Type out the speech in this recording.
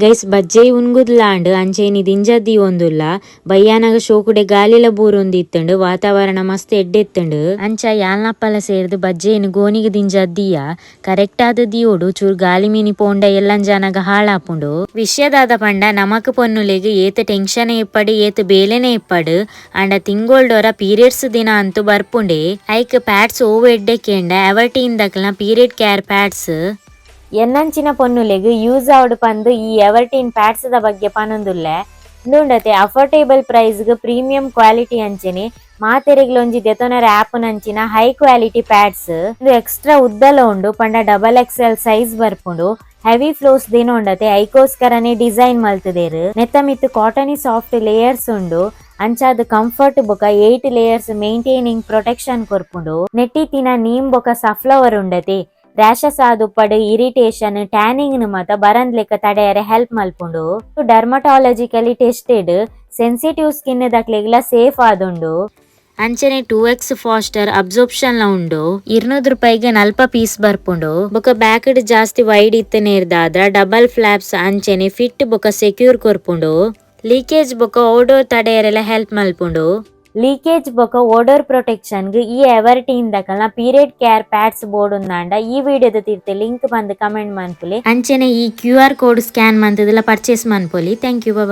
Guys ಬಜ್ಜೈ ಉನ್ಗುದ್ಲಾಂಡ್ ಅಂಚೆನಿ ದಿಂಜ ದೀವೊಂದುಲ್ಲ. ಬಯ್ಯಾನಗ ಶೋಕುಡೆ ಗಾಲಿಲ ಬೂರೊಂದಿತ್ತುಂಡು, ವಾತಾವರಣ ಮಸ್ತ್ ಎಡ್ಡೆತ್ತುಂಡು. ಅಂಚ ಯಾಲ್ನಪ್ಪಲ ಸೇರ್ದ್ ಬಜ್ಜೈನ್ ಗೋಣಿಗ್ ದಿಂಜಾದ್ ದೀಯ. ಕರೆಕ್ಟ್ ಆದ್ ದೀವೊಡು, ಚೂರು ಗಾಲಿ ಮೀನಿ ಪೋಂಡ ಎಲ್ಲಂಜಾನಗ ಹಾಳಾಪುಂಡು. ವಿಷಯ ದಾದ ಪಂಡ ನಮಕ್ ಪೊನ್ನುಲೆಗ್ ಏತ್ ಟೆನ್ಷನ್ ಇಪ್ಪಡ್, ಏತ್ ಬೇಲೆನೆ ಇಪ್ಪಡ್, ಆಂಡ ತಿಂಗೊಲ್ಡೊರ ಪೀರಿಯಡ್ಸ್ ದಿನ ಅಂತೂ ಬರ್ಪುಂಡೆ. ಐಕ್ ಪ್ಯಾಡ್ಸ್ ಒವು ಎಡ್ಡೆ ಕೇಂಡ ಎವರ್ಟೀನ್ ದಕ್ಲ್ನ ಪೀರಿಯಡ್ ಕೇರ್ ಪ್ಯಾಡ್ಸ್. ಎನ್ನಂಚಿನ ಪೊನ್ನುಲೆಗ್ ಯೂಸ್ ಆವಡ್ ಪಂದ್ ಈ ಎವರ್ಟೀನ್ ಪ್ಯಾಡ್ಸ್ ದ ಬಗ್ಗೆ ಪನೊಂದುಲ್ಲೆ. ಉಂದುಂಡತೆ ಅಫೋರ್ಡೇಬಲ್ ಪ್ರೈಸ್ ಗ್ ಪ್ರೀಮಿಯಂ ಕ್ವಾಲಿಟಿ ಅಂಚೆನೆ ಮಾತೆರೆಗ್ಲ ಒಂಜಿ ದೆತೊನರೆ ಆಪುನಂಚಿನ ಹೈ ಕ್ವಾಲಿಟಿ ಪ್ಯಾಡ್ಸ್. ಉಂದು ಎಕ್ಸ್ಟ್ರಾ ಉದ್ದಲ ಉಂಡು, ಪಂಡ ಡಬಲ್ ಎಕ್ಸೆಲ್ ಸೈಜ್ ಬರ್ಪುಂಡು. ಹೆವಿ ಫ್ಲೋಸ್ ದಿನ ಉಂಡತೆ, ಐಕೋಸ್ಕರನೇ ಡಿಸೈನ್ ಮಲ್ತುದೆರ್. ನೆತ್ತ ಮಿತ್ತ್ ಕಾಟನಿ ಸಾಫ್ಟ್ ಲೇಯರ್ಸ್ ಉಂಡು, ಅಂಚಾದ್ ಕಂಫರ್ಟ್ ಬೊಕ 8 ಲೇಯರ್ಸ್ ಮೇಂಟೈನಿಂಗ್ ಪ್ರೊಟೆಕ್ಷನ್ ಕೊರ್ಪುಂಡು. ನೆಟ್ಟಿತ್ತಿನ ನೀಮ್ ಬೊಕ ಸಫ್ಲವರ್ ಉಂಡತೆ, ರ್ಯಾಷಸ್ ಆದುಪ್ಪಡ್, ಇರಿಟೇಷನ್, ಟ್ಯಾನಿಂಗ್ ನು ಮಾತ ಬರಂದ್ಲೆಕ್ಕ ತಡೆಯರೆ ಹೆಲ್ಪ್ ಮಲ್ಪುಂಡು. ಡರ್ಮಟಾಲಜಿಕಲಿ ಟೆಸ್ಟೆಡ್, ಸೆನ್ಸಿಟಿವ್ ಸ್ಕಿನ್ ದಕ್ಲೆಗ್ಲ ಸೇಫ್ ಆದುಂಡು. ಅಂಚನೆ 2x faster absorption ಲ ಉಂಡು. 200 ರೂಪಾಯಿಗೆ ನಲ್ಪ ಪೀಸ್ ಬರ್ಪುಂಡು. ಬೊಕ ಬ್ಯಾಕ್ ಡ್ ಜಾಸ್ತಿ ವೈಡ್ ಇತ್ತನೇರ್ದಾದ್ರ ಡಬಲ್ ಫ್ಲಾಪ್ಸ್ ಅಂಚನೆ ಫಿಟ್ ಬೊಕ ಸೆಕ್ಯೂರ್ ಕೊರ್ಪುಂಡು. ಲೀಕೇಜ್ ಬೊಕ ಓಡೋರ್ ತಡೆಯರೆಲ ಹೆಲ್ಪ್ ಮಲ್ಪುಂಡು. ಲೀಕೇಜ್ ಬೊಕ ಓಡೋರ್ ಪ್ರೊಟೆಕ್ಷನ್ ಗ್ ಈ ಎವರ್ಟೀನ್ ದಕಲ್ನ ಪೀರಿಯಡ್ ಕೇರ್ ಪ್ಯಾಡ್ಸ್ ಬೋಡುಂದಾಂಡ ಈ ವಿಡಿಯೋದ ತಿರ್ತ್ ಲಿಂಕ್ ಬಂದ್ ಕಮೆಂಟ್ ಮನ್ಪುಲೆ. ಅಂಚನೆ ಈ QR code scan ಮಂತುದುಲ purchase ಮನ್ಪೊಲಿ. Thank you, bye.